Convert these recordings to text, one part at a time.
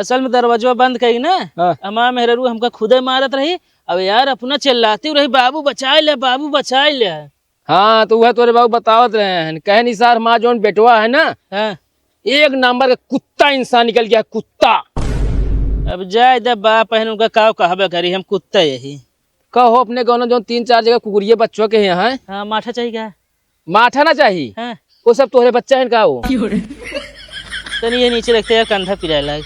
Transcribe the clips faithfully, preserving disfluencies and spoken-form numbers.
असल में दरवाजवा बंद करी ना, हाँ। हमार मेहररू हमका खुदे मारत रही। अब यार, अपना चिल्लाती रही, "बाबू बचाइ ले, बाबू बचाइ ले।" हाँ, तो वह तोरे बाबू बतावत रहे हैं, कहे निसार, हमार जौन बेटवा है ना, हाँ। एक नंबर के कुत्ता इंसान निकल गया, कुत्ता। अब जाए दे बाप, पहन उनका काव कहबे करी, हम कुत्ता यही। कहो अपने गाँव में जौन तीन चार जगह कुकुरिये बच्चों के यहाँ है। हाँ, माठा चाहिए क्या? माठा ना चाही? हाँ। वो सब तोहरे बच्चा हैं का वो? क्यों रे? तनी ये नीचे रखते यार, कंधा पिराए लाग।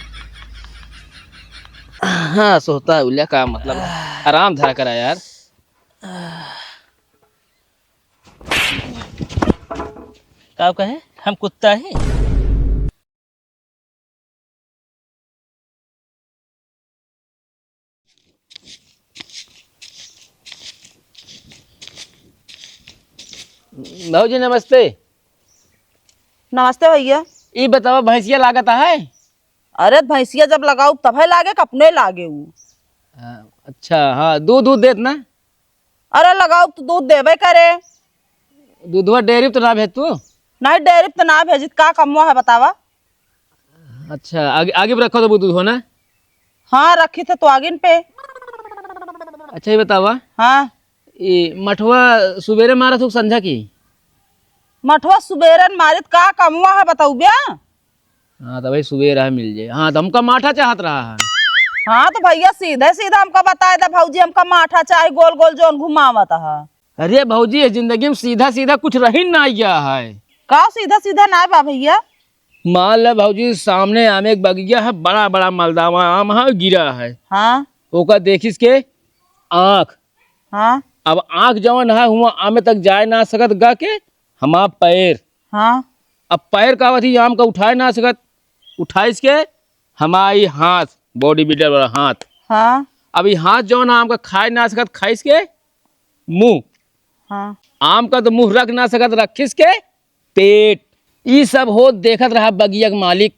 हाँ, सोता है उल्या का मतलब, आराम धरा करा यार। का कहे? हम कुत्ता ही? भौजी नमस्ते। नमस्ते भैया। ई बतावा भैंसिया लागत है? अरे भैंसिया जब लगाऊ तभे लागे कि अपने लागे ऊ। हाँ, अच्छा, हाँ, दूध दूध देत ना? अरे लगाऊ तो दूध देबे करे। दूधवा डेयरी पे तो ना भेज तू? नहीं, डेयरी पे तो ना भेजित, का कमवा है बतावा? अच्छा, आगे, आगे पे रखो तो दूध हो ना? हाँ, रखी थे तो आगिन पे। अच्छा, ये बतावा। हाँ। ये मठवा सुबेरे मारत हो संझा की? मठवा सुबेरे न मारित, का कमवा है बताऊ ब्या? हाँ, तो भाई सुबेरे मिल जाए। हाँ, तो हमका माठा चाहत रहा है। हाँ, तो भैया सीधे सीधा हमका बताए दे भौजी, हमका माठा चाही गोल गोल जौन घुमावत है। अरे भौजी, ये जिंदगी में सीधा सीधा कुछ रही ना गया है। का सीधा सीधा ना बा भैया? मान ले भौजी, सामने आमे के बगिया है, बड़ा बड़ा मलदावा आम है, गिरा है। हाँ। ओका देखिस के आँख। हाँ। अब आँख जवन है, हुआ आमे तक जाए ना सकत गा के, हमार पैर। हाँ। अब पैर का वथी आम का उठाए ना सकत, उठाइस के हमार ई हाथ, बॉडी बिल्डर वाला हाथ। हाँ। अब ई हाथ जवन आम का खाए ना सकत, खाइस के मुँह। हाँ। आम का तो मुँह रख ना सकत, रखिस के पेट। ई सब होत देखत रहा बगिया के मालिक।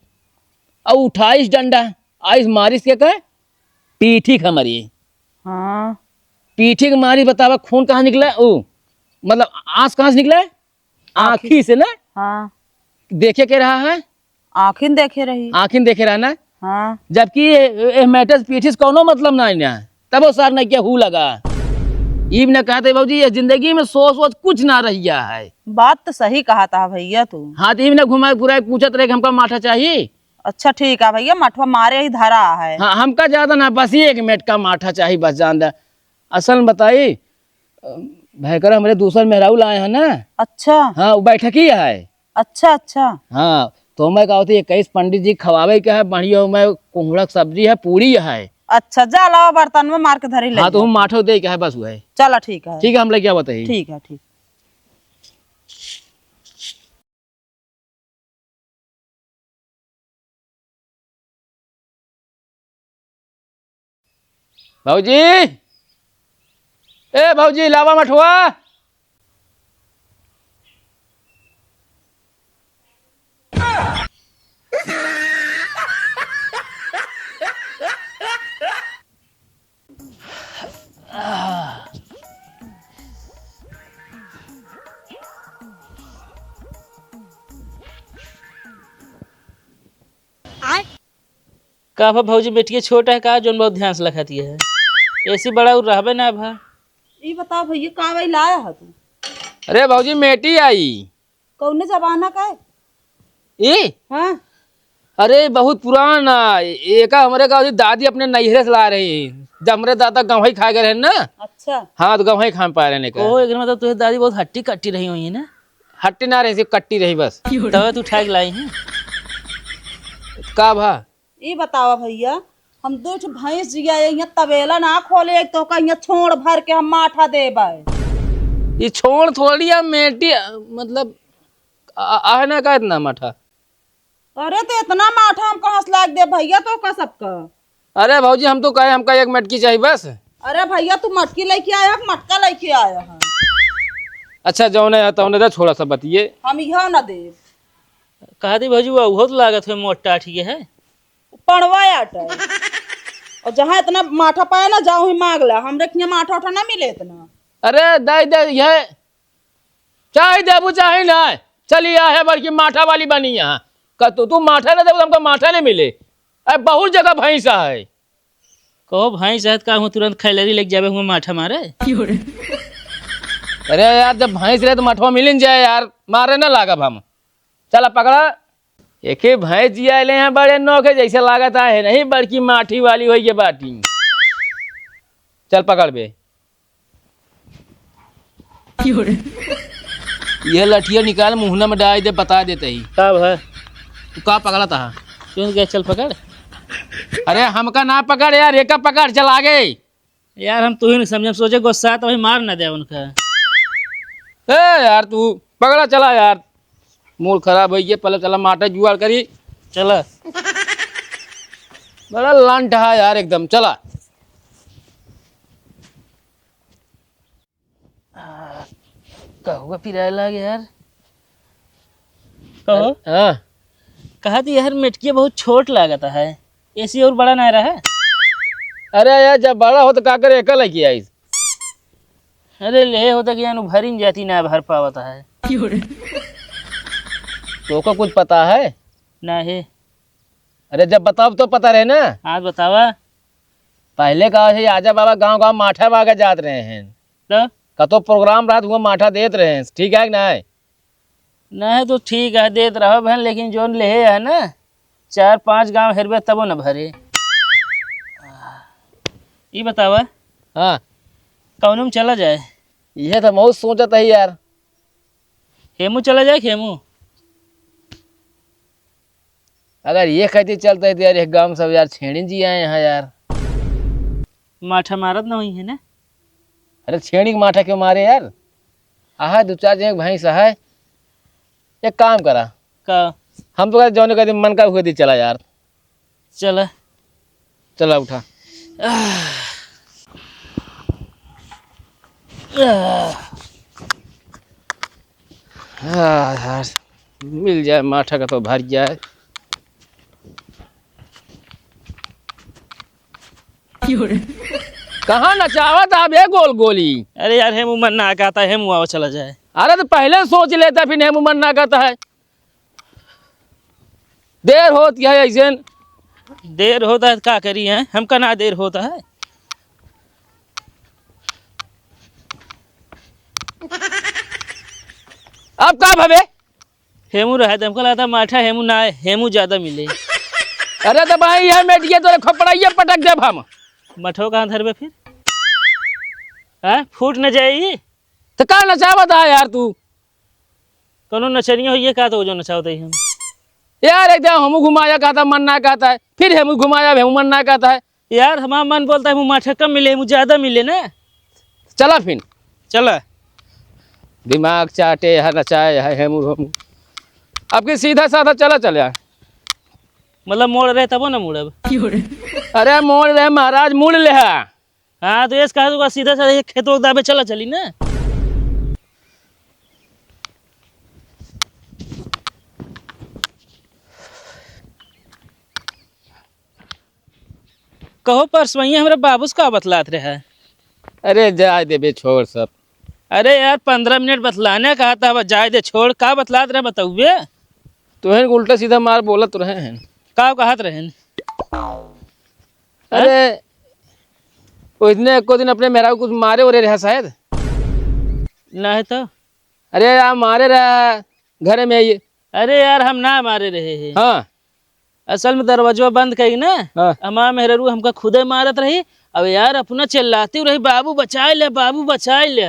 अउ उठाइस डंडा, आइस मारिस के कहे, पीठी के हमरी। हाँ। पीठी के मारी बतावा, खून कहाँ निकला? ओ, मतलब आँस कहाँ से निकला? आँखी। आँखी से ना? हाँ। देखे के रहा है? आँखिन देखे रही। आँखिन देखे रहा ना? हाँ। जबकि ए, ए, ए matter पीठी से कौनो मतलब ना है ना। तब वो सार ने क्या हू लगा। ईब ने कहते, "भौजी, ये जिंदगी में सोच वोच कुछ ना रह गया है।" बात तो सही कहा था भैया तू। हाँ, तो ईब ने घुमाए फिराए पूछत रहे कि हमका माठा चाहिए। अच्छा, ठीक है भैया, मठवा मारे ही धरा है। हाँ, हमका ज्यादा ना, बस ये एक मेट का माठा चाहिए, बस जान दे। असल में बताई, अ, भयकर हमरे दूसर मेहराऊ लाए हैं ना। अच्छा। हाँ, वो बैठक ही है। अच्छा, अच्छा। हाँ, तो मैं कहत ही इक्कीस पंडित जी खवावे के है, बढ़िया मैं कोहड़ा के सब्जी है, पूरी है। अच्छा, जा लावा बर्तन में मार के धरी ले हाँ, तो जा। हम माठो दे के है बस वह। चला, ठीक है। ठीक है, हम लेके आवत ही। ठीक है, ठीक। भौजी, ए भौजी, लावा मठुआ। का भा भौजी, बेटिया छोट है का, जौन बहुत ध्यान से लखत है? एसी बड़ा उ रहबे ना भा। ई बताओ भैया, का भाई लाया है तू? अरे भौजी, मेटी आई। कौने जमाना का है? ई? हाँ। अरे बहुत पुरान है। एका हमरे का होती दादी अपने नैहरे से ला रही, जब हमरे दादा गंवई खाए गए रहे ना। अच्छा। हाँ, तो गंवई खाए पाए रहे का। ओहो, एकर मतलब तुझे दादी बहुत हट्टी कट्टी रही हुई है ना? हट्टी ना रही, सिर्फ कट्टी रही बस। तबे तू उठा के लाई है। का भा? ई बतावा भैया, हम दो ठो भैंस जिया, यहाँ तबेला ना खोले, एक तो का यहाँ छोड़ भर के हम माठा देबे। ई छोड़ थोड़ी है, मेटी, मतलब, आ, आहे ना का इतना माठा? अरे, तो इतना माठा हम कहाँ से लाके दे भैया, तो का सबका? अरे भौजी, हम तो कहे, हमका एक मटकी चाहिए बस। अरे भैया, तू मटकी लेके आया है कि मटका लेके आया है? अच्छा, जौने है तौने दे, छोड़ा सब बतिये। हम यह ना दे। कहा दी भौजी, वो बहुत लागत है, मोटा ठीक है। पड़वा आटा है। और जहाँ इतना माठा पाए ना, जाओ ही मांग ला। हमरे किहाँ माठा उठा ना मिले इतना। अरे दे दे, यह चाहे देबू चाहे ना, चली आ है बड़की माठा वाली बनी यहाँ। का तू, तू माठा ना देबू, हमको माठा नहीं मिले। अरे बहुत जगह भैंस है। कहो भैंस है त का हुआ तुरंत खैलरी लेके जाबे हुआ माठा मारे? अरे यार, जब भैंस रहे तो मठवा मिलिन जाए यार, मारे ना लागब हम। चला पकड़ा। एके भैंस जियाइले हैं बड़े नोखे, जैसे लागत है नहीं बड़की माठी वाली होई के बाटी। चल पकड़ बे। ये लठिया निकाल, मुहना में डाल दे, बता देते ही। का भा? तू का पकड़ा था? क्यों गया? चल पकड़। अरे हमका ना पकड़ यार, एका पकड़, चल आगे। यार हम तू ही नहीं समझे, हम सोचे गुस्सा तो भाई मार ना दे उनका। ए यार तू पकड़ा, चला यार, मूड खराब हो गया, पहले चला माटा जुगाड़ करी। चला। बड़ा लंठ है यार एकदम, चला। आ, कहुआ पिराए लागे यार। कहो। हाँ। कहा थी यार, मेटकिया बहुत छोट लागत है, ऐसी और बड़ा ना रहा। अरे यार, जब बड़ा हो तो का करे, एकल है कि आइस? अरे ले होता कि यानु भरिन जाती, ना भर पावत है। तोका कुछ पता है? ना है। अरे जब बताओ तो पता रहे ना। हाँ बतावा। पहले का है, आजा बाबा गाँव गाँव माठा मांगे जात रहे हैं। तो? कतो प्रोग्राम रहत हुआ माठा देत रहे हैं, ठीक है कि नहीं? नहीं तो ठीक है, देत रहो बहन, लेकिन जोन लेहे है ना, चार पांच गांव हेरबे तबो न भरे। ई बतावा। हाँ। कौनो में चला जाए? यह तो बहुत सोचत है यार। हेमू चला जाए, हेमू। अगर ये कहती चलता है तो यार, एक गांव में सब यार छेड़ी जी आए हैं यार। माठा मारत ना हुई है ना? अरे छेड़ी के माठा क्यों मारे यार? आहा, दो चार जने के भैंस है। एक काम करा। का? हम तो कहते जौने कहते मन का हुए दी चला यार। चला। चला उठा। आह। आह। हाँ यार, मिल जाए माठा का तो भर जाए। कहाँ नचावत आप ये गोल गोली? अरे यार, हेमू मन ना कहता है, हेमू आओ चला जाए। अरे तो पहले सोच लेता, फिर हेमू मन ना कहता है। देर होत है ऐसे। देर होता है तो का करी है, हमका ना देर होता है। अब का भवे? हेमू रहे तो हमका लगता माठा हेमू ना आए, हेमू ज्यादा मिले। अरे तो भाई, यह मेटिया तोरे खोपड़ाइया पटक देब हम। मठो कहाँ धरबे फिर? हाँ, फूट न जाई। तो का नचावत है यार तू? कोनो नचनिया हो ये का तो जो नचावत है हम। यार एकदम हमू घुमाया कहता, मन ना कहता है, फिर हेमू घुमाया, हेमू मन ना कहता है। यार, हमारा मन बोलता है, हेमू माठा कम मिले, हेमू ज्यादा मिले ना। चला फिर। चला। दिमाग चाटे है, नचाए है, हेमू, हेमू। अब की सीधा साधा चला, चल यार। मतलब, मोड़ रहे तबो ना मुड़ब। अरे, मोड़ रहे महाराज, मुड़ ले है। हाँ, तो ये कहा तो सीधा साधा ये खेत दाबे चला चली ना। कहो, परसवइया हमरा बाबूस का बतलात रहे? अरे, जाए देबे, छोड़ सब। अरे यार, पन्द्रह मिनट बतलाने कहा था, अब जाए दे, छोड़। का बतलात रहे, बतउबे? तोहन के उल्टा सीधा मार बोलत रहे हैं। का कहत रहे हैं? अरे, वो इतने एको दिन अपने मेहरारू कुछ मारे ओरे रहे शायद। नहीं तो। अरे यार, मारे रहा घरे में ये। अरे यार, हम ना मारे रहे हैं। हाँ। असल में दरवाजवा बंद करी ना, हाँ। हमार मेहरारू हमका खुदे मारत रही। अब यार, अपना चिल्लाती रही, "बाबू बचाए ले, बाबू बचाए ले।"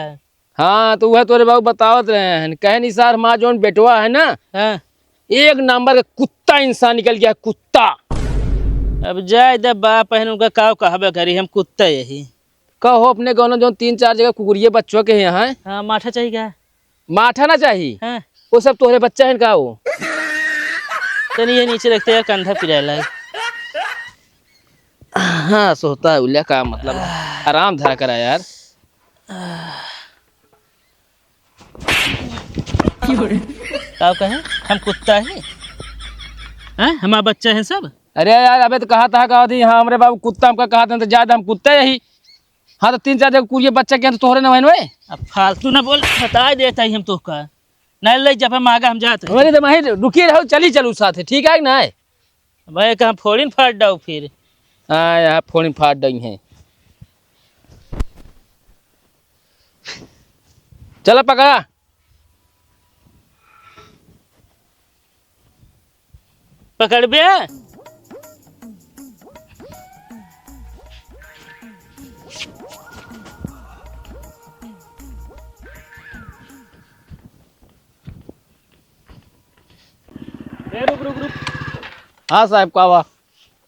हाँ, तो वह तोरे बाबू बतावत रहे हैं, कहे निसार हमार जौन बेटवा है ना, हाँ। एक नंबर का कुत्ता इंसान निकल गया, कुत्ता। अब जाए दे बाप, पहन उनका का कहबे करी, हम कुत्ता यही। कहो अपने गाँव में जौन तीन चार जगह कुकुरिये बच्चों के यहाँ है। हाँ, माठा चाहिए क्या? माठा ना चाही? हाँ। वो सब तोहरे बच्चा हैं का वो? तनी ये नीचे रखते यार, कंधा पिराए लागे। हाँ, सोता है उल्या का मतलब? आराम धरा करा यार। का कहे? हम कुत्ता है? हैं? हमारा बच्चा है सब? अरे यार, अबे तो कहा था, कहा थी, हाँ, हमरे बाबू कुत्ता हमका कहा था, तो ज्यादा हम कुत्ता यही। हाँ, तो तीन चार जगह कुरिये बच्चा के तो तोहरे न बहन वे। अब फालतू ना बोल, बता देता ही हम तोहका। नहीं ले जब हम आगा हम जात हैं। अरे तो वहीं रुकी रहो, चली चलू साथ, ठीक है कि नहीं? भाई, कहाँ फोड़िन फाड़ डाउ फिर? हाँ, यहाँ फोड़िन फाड़ डाई हैं। चला पकड़ा। पकड़बे? ए, रुक, रुक, रुक। हाँ साहब, का बा?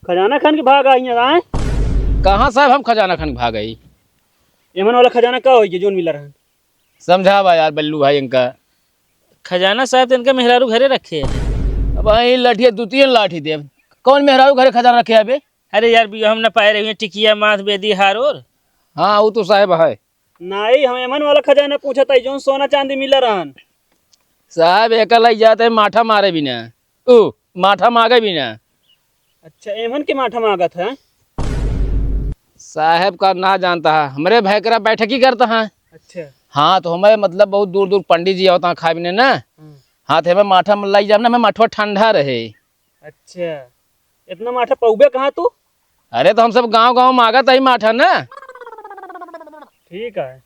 खजाना खान के भाग आई हैं, आए? कहाँ साहब हम खजाना खान के भाग आई? एमन वाला खजाना का होई, जौन मिला रहन? समझावा यार बल्लू भाई इनका। खजाना साहब तो इनका मेहरारू घरे रखे हैं। अब यही लठिया दू तीन लाठी देब। कौन मेहरारू घरे खजाना रखे है बे? अरे यार, बियाह में ना पाए रही टिकिया, माथ, बेदी, हार और। हाँ, वो तो साहब है। नाई, हम एमन वाला खजाना पूछत हई, जौन सोना चांदी मिला रहन। साहब, एकर लई जात है माठा मारे बिना। ऊ, माठा मागे बिना। अच्छा, एमन के माठा मागत है? साहब का ना जानता है, हमरे भैकरा बैठकी करता है। अच्छा। हाँ, तो हमें मतलब बहुत दूर दूर पंडित जी आवता है खाए बिना ना। हाँ। हाँ, तो हमें माठा में लई जाब ना, हमें मठवा ठंडा रहे। अच्छा, इतना माठा पउबे कहाँ तू? अरे, तो हम सब गाँव गाँव मागत हई माठा ना। ठीक है।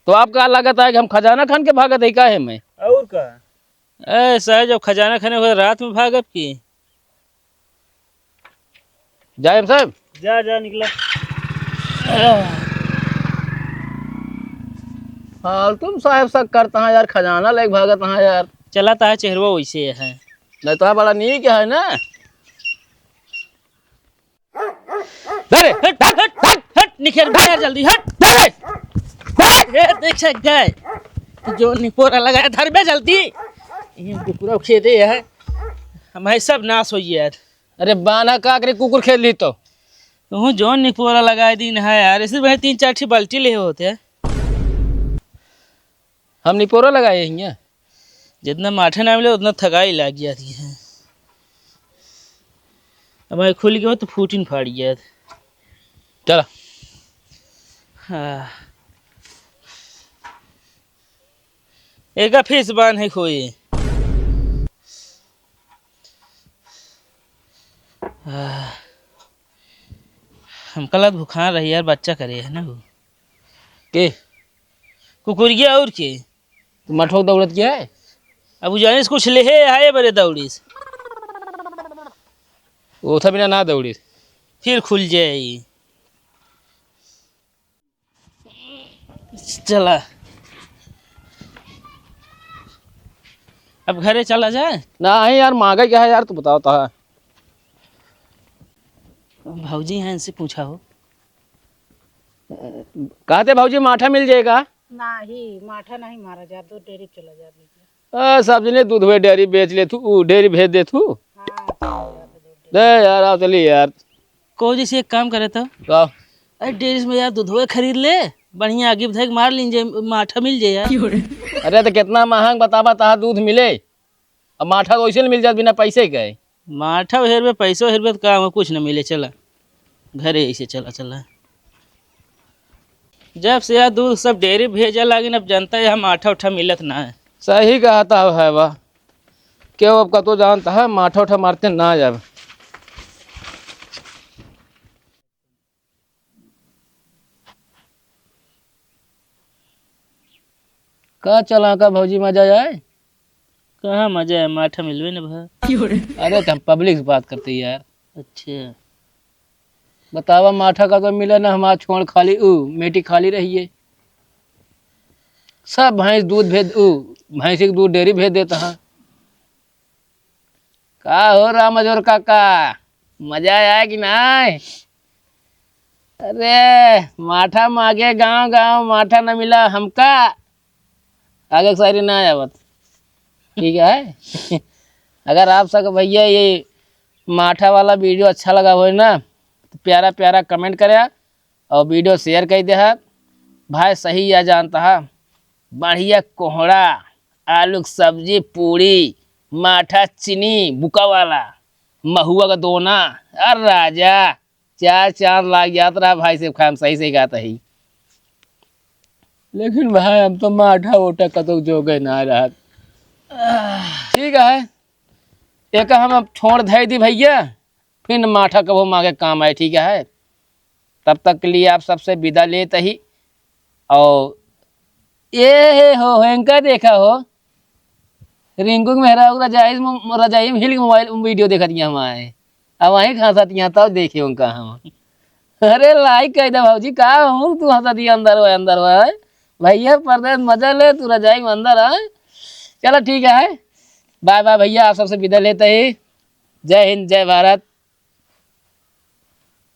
तो आप का लागत है कि हम खजाना खान के भागत हई काहे में? और का? ए, साहब, जब खजाना खाने को रात में भागब की? जाए हम साहब? जा, जा, निकला। फालतू में साहब शक करता है यार, खजाना लेके भागत है यार। चला ता चेहरवा वैसे है। नहीं तो बड़ा नीक है ना। अरे, हट, हट, हट, हट, निकल बाहर जल्दी, हट, अरे। ए, देख से गए। तू जौन निपोरा लगाए, धर बे जल्दी। ये कुकुरा खेदे है। हमारे सब नाश होई यार। अरे बाना का करे कुकुर खेद ली तो। तू जौन निपोरा लगाए दिन है यार, इसी भाई तीन चार ठी बाल्टी ले होते हैं। हम निपोरा लगाए हैं। जितना माठा ना मिले, उतना थकाई लाग जाती है। अब ये खुल गया तो फूटिन फाड़ गया। चला। हाँ। एका फीस बान है कोई। हाँ। हमका लग भुखान रही यार, बच्चा करे है ना वो। के? कुकुरिया और के? तू मठोक दौड़त क्या है? अब उ जानिस कुछ लेहे आए बरे दौड़िस। ओथा बिना ना दौड़िस। फिर खुल जाई। चला। अब घरे चला जाए। नहीं यार, मांगे क्या है यार, तू बताओ तो। भौजी हैं, इनसे पूछा हो। कहते भौजी माठा मिल जाएगा? नाही, माठा नहीं मारा जात, दूध डेयरी चला जात भैया। आ, सब जने दूध हुए डेयरी बेच ले तू, ऊ डेयरी भेज दे तू। हाँ, चला जात दूध डेयरी। दे यार, आओ चलिए यार। को जैसे एक काम करे तो। का? अरे डेयरी में यार दूध हुए खरीद ले, बढ़िया आगे धक मार लीन जे, माठा मिल जाए यार। अरे तो कितना महंग बतावा तहा दूध मिले? अब माठा तो वैसे नहीं मिल जात बिना पैसे के। माठा हेरबे, पैसो हेरबे तो काम है, कुछ न मिले। चला घरे ऐसे, चला, चला। जब से यार दूध सब डेयरी भेजे लागिन, अब जनता है, माठा उठा मिलत ना है। सही कहता है बा, क्यों अब कतो जानता है, माठा उठा मारते ना जाब। का चला का भौजी, मजा आए? कहाँ मजा है, माठा मिलबे न भा। अरे तो हम पब्लिक से बात करते यार। अच्छा। बतावा, माठा का तो मिले ना, हमार छोड़ खाली, ऊ मेटी खाली रहिए। सब भैंस दूध भेज, ऊ भैंस के दूध डेयरी भेज देता है। का हो राम अजोर काका, मजा आया कि नाय? अरे माठा मागे गांव गांव, माठा न मिला हमका, आगे के शायरी ना आवत। ठीक है। अगर आप सब भैया ये माठा वाला वीडियो अच्छा लगा होय ना, तो प्यारा प्यारा कमेंट करे और वीडियो शेयर कर दे है। भाई सही या जानता है, बढ़िया कोहड़ा, आलू की सब्जी, पूड़ी, माठा, चीनी, बुका वाला, महुआ का दोना। अरे राजा, चार चांद लाग जात रहा भाई से खाए में, सही सही कहत ही। लेकिन भाई हम तो माठा ओठा कतो जोगे ना रहत। ठीक है, एक हम अब छोड़ धै दी भैया, फिर माठा कबो माँ के काम आए, ठीक है? तब तक के लिए आप सबसे विदा लेत ही। और ये हे हो, हेंका देखा हो, रिंकू के मेहरा रजाई में, रजाई में हिल के मोबाइल में वीडियो देखत यहाँ हमारे, अब वहीं हंसत यहाँ तब देखे उनका हम। अरे लाइक कह दे भौजी, का हम तू हंसत यहाँ अंदर हो, अंदर हो, हैं? भैया परदेस मजा ले, तू रजाई में अंदर है। चलो ठीक है, बाय बाय भैया, आप सबसे विदा लेते ही। जय हिंद, जय भारत।